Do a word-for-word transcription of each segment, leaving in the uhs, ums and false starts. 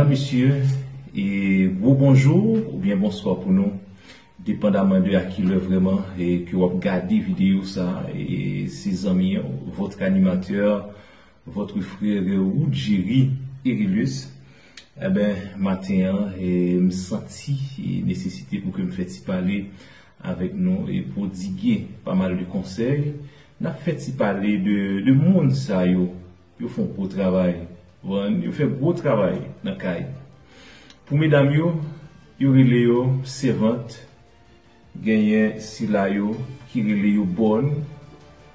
Mesye, e gwo bonjou oubyen bonswa pou nou, depandaman de a ki lè vrèman e ke w ap gade videyo sa, e se zanmi an, votre animateur, votre frère Ruggieri Erilius. Eben, maten an, e m santi e nesesite pou ke m fè ti pale avèk nou e pwodige pa mal de konsèy. N ap fè ti pale de, de moun sa yo. Yo fè yon gwo travay. Konprann? Yo fè gwo travay nan kay. Pou medam yo, yo rele yo sèvant. Genyen sila yo ki rele yo bòn.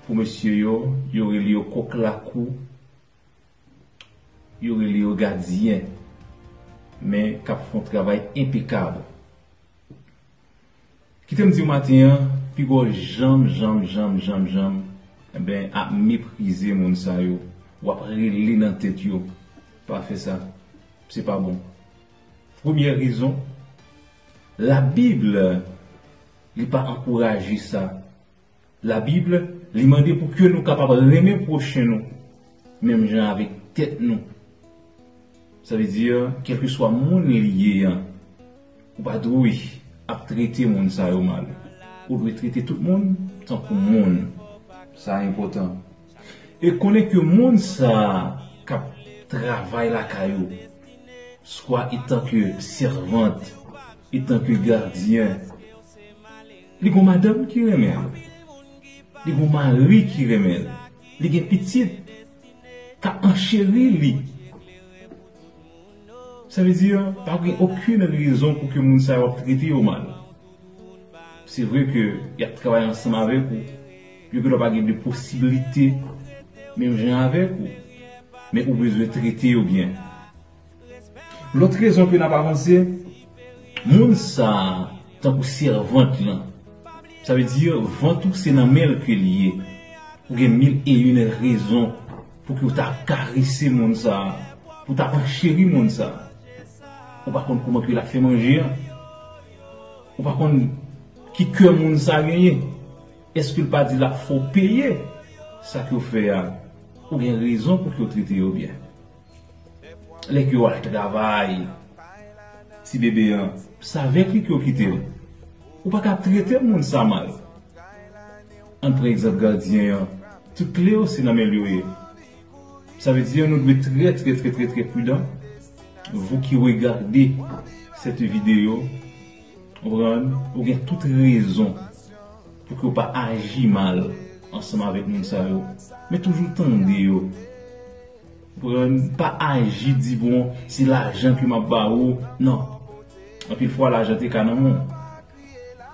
Pou mesye yo, yo rele yo kòk lakou. Yo rele yo gadyen. Men k ap fè yon travay enpekab. Kite m di w maten an, piga w janm, janm, janm, janm, janm, enben, ap meprize moun sa yo. W ap rele nan tèt yo. Pa fè sa. Se pa bon. Premyè rezon, Labib, li pa ankouraje sa. Labib, li mande pou ke nou kapab renmen pwochen nou, menm jan avèk tèt nou. Sa vle di, kèlkeswa moun li ye an, ou pa dwe ap trete moun sa yo mal. Ou dwe trete tout moun tankou moun. Sa enpòtan. E konnen ke moun sa k ap travay lakay ou, swa etanke sèvant, etanke gadyen, li gon madanm ki renmen l. Li gon mari ki renmen l. Li gen pitit k ap ancheri li. Sa vle di, pa gen okenn rezon pou ke moun sa yo ap trete yo mal. Se vre ke y ap travay ansanm avèk ou. Yo gendwa pa gen de posiblite menm jan avèk ou. Men ou bezwen trete yo byen. Lòt rezon ke n ap avanse, moun sa a, tankou sèvant lan, sa vle di vant ou se nan men l ke li ye. Ou gen mil e yon rezon pou ke w ta karese moun sa a, pou w ta ancheri moun sa a. Ou pa konn kouman ke l ap fè manje an. Ou pa konn ki kè moun sa a genyen. Èske l pa di l ap fè w peye sa ke w fè a? Ou gen rezon pou ke w trete yo byen. Lè ke w al travay, ti bebe an, se avèk li ke w kite l. Ou pa ka trete moun sa mal. Ann pran egzanp gadyen an. Tout kle yo se nan men l yo ye. Sa vle di nou dwe trè, trè, trè, trè, trè pridan. Vous qui regardez cette vidéo, konprann, ou gen tout rezon pou ke w pa aji mal ansanm avèk moun sa yo. Men toujou tande yo. Konprann, pa aji di, bon, se lajan ke m ap ba ou. Non. Anpil fwa, lajan te ka nan men w.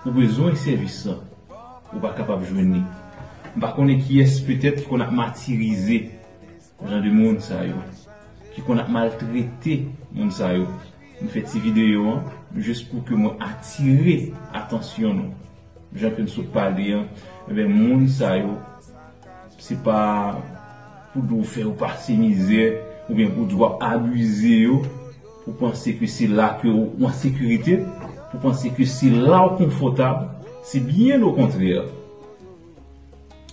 Ou bezwen sèvis lan. Ou pa kapab jwenn li. M pa konnen kiyès petèt ki konn ap matirize jan de moun sa yo, ki konn ap maltrete moun sa yo. M fè ti videyo an jis pou ke mwen atire atansyon nou. Jan ke n sot pale an, enben, moun sa yo, se pa pou di w fè yo pase mizè, oubyen pou di w ap abize yo, pou panse ke se la ke w an sekirite, pou panse ke se la w konfòtab, se byen okontrè.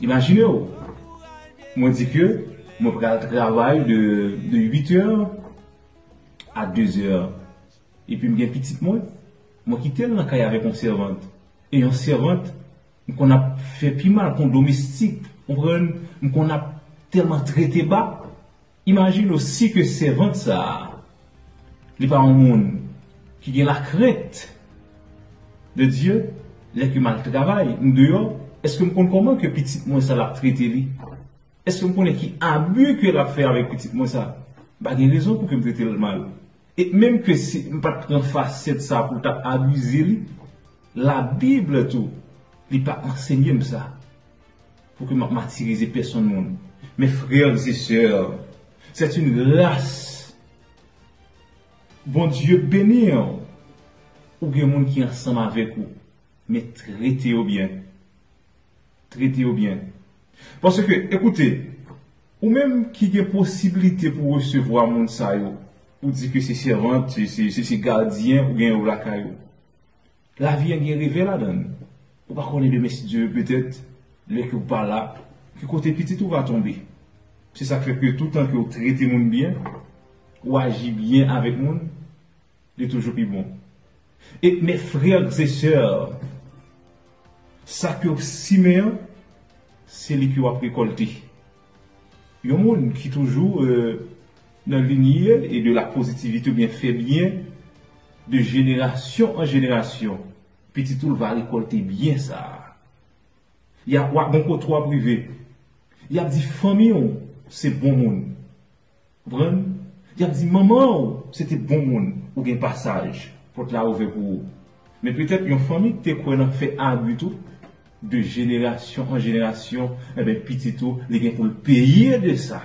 Imajine w, mwen di ke mwen pral travay de, de uit è a de zè. Epi m gen pitit mwen, mwen kite l nan kay avèk yon sèvant. E yon sèvant, m konn ap fè pi mal ke yon domestik, konprann? M konn ap tèlman trete ba. Imajine w si ke sèvant sa a, li pa yon moun ki gen lakrent de Dye, lè ke m al travay, m deyò, èske m konn kòman ke pitit mwen sa l ap trete li? Èske m konnen ki abi ke l ap fè avèk pitit mwen sa? M pa gen rezon pou ke m trete l mal. E menm ke si m pa t pran fasèt sa pou l t ap abize li, Labib tou, li pa ansenye m sa. Pou ke m ap matirize pèsonn moun. Mes frères et sœurs, c'est une grâce. Bondye beni w. Ou gen moun ki ansanm avèk ou, men trete yo byen. Trete yo byen. Paske, ekoute, ou menm ki gen posiblite pou resevwa moun sa yo, ou di ke se sèvant, se, se, se, se gadyen, ou gen yo lakay ou. Lavi an gen revè ladan l. Ou pa konnen demen, si Dye vle, petèt, lè ke w pa la, ki kote pitit ou va tonbe. Se sa k fè ke toutan ke w trete moun byen, ou aji byen avèk moun, li toujou pi bon. E mes frères et sœurs, sa ke w simen an, se li ke w ap rekòlte. Yon moun ki toujou euh, nan lignée et de la positivité oubyen fè byen de jenerasyon an jenerasyon, pitit ou l va rekòlte byen sa a. Y ap, w ap, bon kote w ap rive. Y ap di fanmi w se bon moun. Konprann? Y ap di manman w se te bon moun. Ou gen pasaj. Pòt la ouvè pou ou. Men petèt yon fanmi ki te kwè nan fè abi tou, de jenerasyon an jenerasyon, enben pitit ou, li gen pou l peye de sa.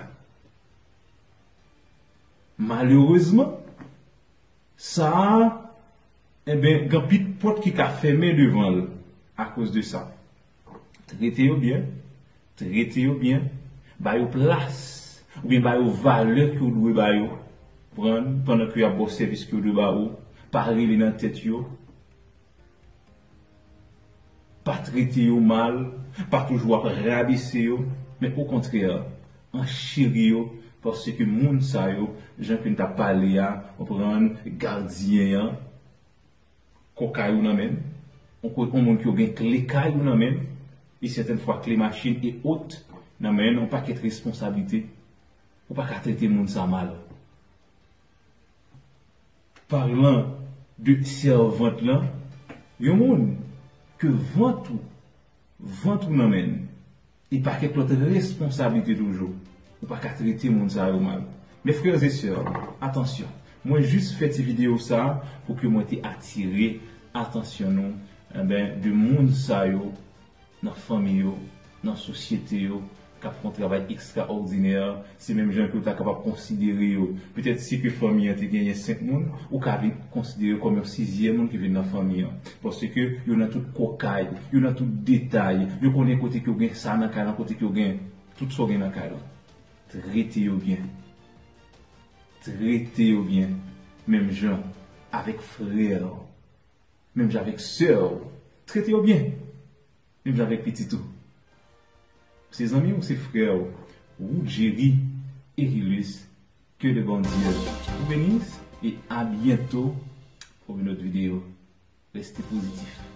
Malerezman, sa a, enben, gen anpil pòt ki ka fèmen devan l akoz de sa. Trete yo byen, trete yo byen, ba yo plas, oubyen ba yo valè ke w dwe ba yo. Konprann? Pandan ke y ap ba w sèvis ke yo dwe ba ou, pa rele nan tèt yo. Pa trete yo mal, pa toujou ap rabese yo, men okontrè, ancheri yo, paske moun sa yo, jan ke n t ap pale a, konprann, gadyen an, kò kay ou nan men l, yon ko-, yon moun ki yo gen kle kay ou nan men l, e sètèn fwa kle machin e ot nan men l, yon pakèt responsablite, ou pa ka trete moun sa mal. Parlan de sèvant lan, yon moun ke vant ou, vant ou nan men l, e pakèt lòt responsablite toujou, ou pa ka trete moun sa yo mal. Mes frères et sœurs, atansyon. Mwen jis fè ti videyo sa pou ke mwen te atire atansyon nou, enben, de moun sa yo nan fanmi yo, nan sosyete yo, k ap fè yon travay ekstraòdinè, se menm jan ke w ta kapab konsidere yo. Petèt si ke fanmi an te genyen senk moun, ou ka vin konsidere yo kòm yon sizyèm moun ki vin nan fanmi an. Paske yo nan tout kò kay, yo nan tout detay, yo konnen kote ke w gen sa nan kay lan, kote ke w gen tout sa w gen nan kay lan. Trete yo byen. Trete yo byen. Menm jan avèk frè w. Menm jan avèk sè w. Trete yo byen. Menm jan avèk pitit ou. Se zanmi w, se frè w, Wood Jerry Erilus. Que le bon Dieu vous bénisse et à bientôt pour une autre vidéo. Restez positifs.